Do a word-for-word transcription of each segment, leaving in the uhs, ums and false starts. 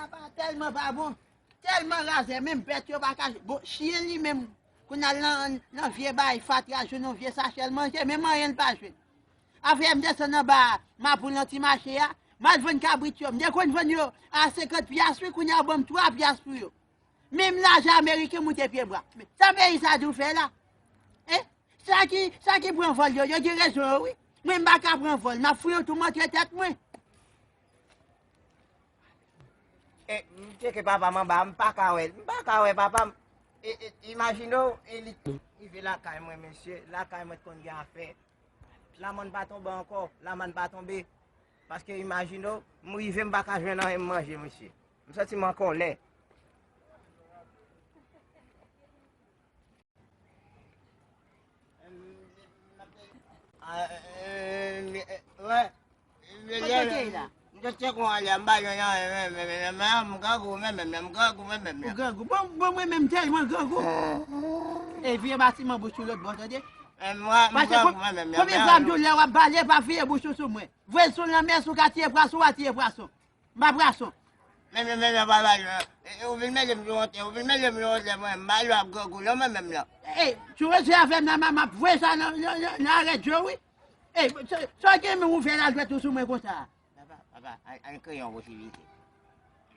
Papa tèlman pa bon, tèlman razè, menm bèt yo pa ka jwenn. Bon, chen li menm, kounye a l nan, nan vye bay fatra, jwenn yon vye sachè l manje, menm anyen l pa jwenn. Afè m desann anba a, m ap pran nan ti mache a, m al vann kabrit yo. M te konn vann yo a senkant pyas, wi, kounye a yo ban m twa pyas pou yo. Menm lajan ameriken moute pye bwa. Men, sa peyi sa di w fè la? Hein? Sa ki, sa ki pran vòl yo, yo gen rezon yo, wi. Mwen, m pa ka pran vòl, m ap fouye w tou montre tèt mwen. E, m tcheke papa m anba, m pa ka wè l, m pa ka wè papa m. E, e, imajine w, e li rive lakay mwen, mesye, lakay mwen t konn gen afè. Lamàn pa tonbe ankò, lamàn pa tonbe. Paske imajine w, m rive, m pa ka jwenn anyen m manje, mesye. M santi m an kòlè. Kote w ye la? M te tcheke w anlè, m pa jwenn anyen, men, men, men, men, men, m grangou, men, men, men, m grangou, men, men, men. Ou grangou? Bon, bon, mwen menm tèlman grangou. E vire batiman bouch ou lòt bò, tande? Men, mwen, m grangou, men, men, men, konbyen fwa m di w lè w ap pale, pa vire bouch ou sou mwen. Voye l sou lanmè, si w ka tiye pwason, w a tiye pwason. M pa pwason. Men, men, men, men, pa, pa, e, e, ou vin mele m yon tè, ou vin mele m yon tè, mwen, m pa lwe ap grangou, non, mwen menm, non. Ey, si w rete avè m la, m, m ap voye sa nan, nan, nan, nan arèt je w, wi. Ey, sa, sa w gen men ouvè ladwèt ou sou mwen konsa a? Papa, papa, ann, ann kreye yon posibilite.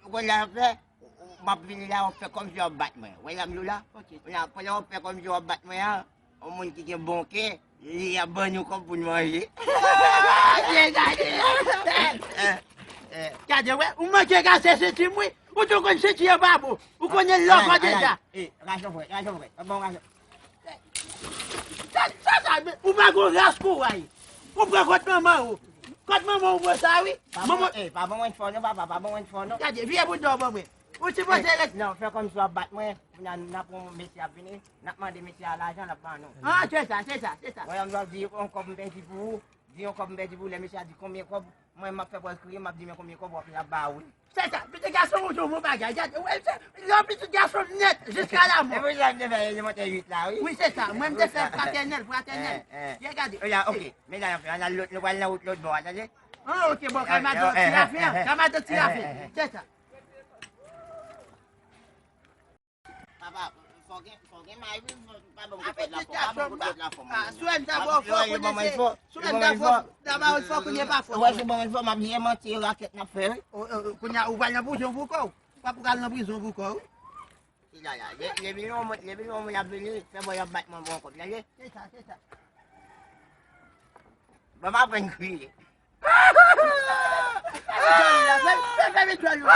Ou konn sa w ap fè? Ou, ou, m ap vini la, w ap fè kòmsi w ap bat mwen. Ou wè sa m di w la? Ok. Ou la, pandan w ap fè kòmsi w ap bat mwen an, yon moun ki gen bon kè, li ap ban nou kòb pou n manje. Gade, gade. Gade, wè, ou manke kase senti m, wi. Ou tou konn senti yo pa bon. Ou konnen lòkò deja. E, rason frè, rason frè. Bon, rason. Sa, sa, sa, men, ou pa gon ras kouray. Ou pran kòt manman ou. Kòt manman ou pran sa, wi. Pa bon, manman, e, pa bon mwen fò, non, papa, pa bon mwen fò, non. Gade, vire bout dò ban mwen. Ou sipoze ret. Non, fè kòmsi w ap bat mwen. Kounye a, n ap pran mesye ap vini. N ap mande mesye a lajan, l ap ban nou. Ah, se sa, se sa, se sa. Mwen, m ap di, yon kòb m pèdi pou ou. Di yon kòb m pèdi pou ou. Lè mesye a di konbyen kòb, mwen, m ap fè pòz kriye, m ap di, men konbyen kòb w ap, l ap ba ou. Se sa, pitit gason ou tou bon bagay. Gade, ou wè, se, lè w pitit gason nèt, jiska lamò. E pou sa m te fè elemantè uit la, wi. Wi, se sa. Mwen, m te fè fratènèl, fratènèl. Ye, gade. Oya, ok. Men la, anfen, ann al lòt, nou pral nan wout lòt bò a, tande? Ah, ok, bon, kay madan ti lafen, kay madan ti lafen. Se sa. Papa, fò gen, fò gen may, wi, fò, pa ban m kout lòt la fò, pa ban m kout lòt la fò, mwen. Sou M ta ba w fò, konnen se, sou M ta ba w fò, konnen pa fò. Ou wè, sou ban mwen fò, m ap jere manti e rakèt n ap fè, wi. Kounye a, ou pral nan prizon pou kò w. W ap pral nan prizon pou kò w. Ki la la, lè, lè vin yon moun, lè vin yon moun ap vini, fè bò y ap bat mwen bon kòb, tande? Se sa, se sa. Bon, m aprann kriye. Fè, fè, fè, fè, fè, fè, fè.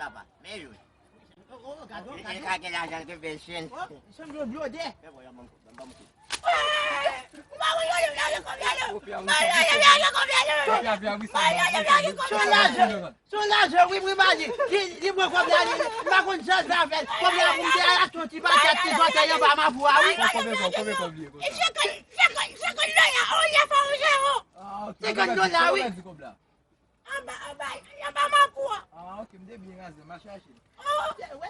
Papa, men yo. Oh, oh, gade, gade. E ka gen lajan ke bèl chen. Oh, sanble yon blodè. Fè bò y ap ban m kob, ban m kob. Ou pa wè yo, yo, yo, yo, yo, yo. Son lajan, son lajan, wi, wi, mari. Li, li pran kòb la, li, li pa konn jan l fè avè l. Kòb la pou m te al achte yon ti bagèt, ti zòtèy anba mapou a, wi. Konbyen kòb, konbyen kòb li ye, konsa? Senkant, senkant, senkant dola, olye fè yon zewo. Ah, ok. Senkant dola, wi. Anba, anba, anba mapou a. Ah, ok, m te byen razè, m a chache. Oh. Wè.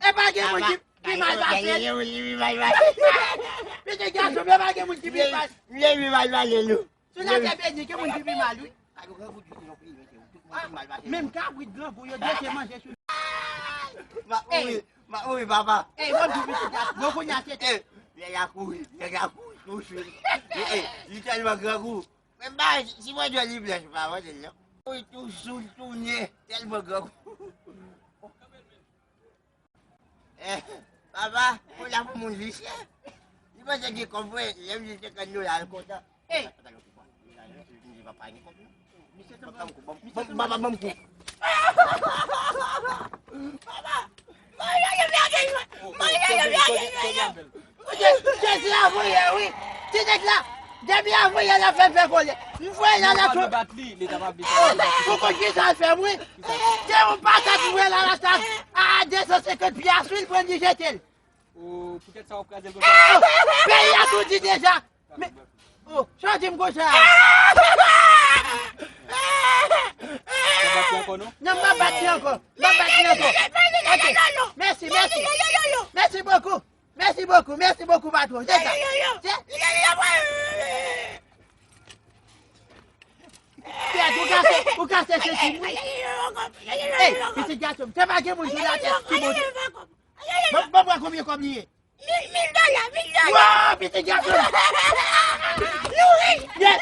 E pa gen moun ki pi mal pase l. Pitit gason, men pa gen moun ki pi mal. M te pi mal pase l, wi. Sou latè beni, gen moun ki pi mal, wi. Ah, menm kabrit grangou yo dwete manje sou. M ap mouri, m ap mouri, papa. Ey, bon, di pitit gason, bon, kounye a se. Ey, nèg la kouri, nèg la kouri, kouri. Ey, li tèlman grangou. Men ba, si mwen jwenn li blanch, pa manje l non. Wi, tou sou l, tou nye, tèlman grangou. Eh, papa, ou la pou moun visye. Li panse gen kòb vre, lè m di senkant dola, l kontan. Ey! Papa, ban m kou. Papa, ban m kou. Papa, ban m kou. Jezi a voye, wi. Ti nèg la, depi a voye la fè fè kole. M voye la la tou. Ou konn ki sa l fè m, wi? Se yon patat m voye la la sa. A de san senkant pyas, wi, l pran li jete l. Poutèt sa w ap kraze l konsa? Peyi a tou di deja. Men, oh, sa w di m konsa? Ou pa bat li ankò, non? Non, m pa bat li ankò. M pa bat li ankò. Ok. Mèsi, mèsi. Mèsi bokou. Mèsi bokou. Mèsi bokou, patwon. Se sa. Se, se, Ou kase senti mwen. Ey, pitit gason m, se pa gen moun sou latè ki bon. Bon, bon, bon, konbyen kòb li ye? Mil, mil dola, mil dola. Wa, pitit gason m. Nou rich, yes,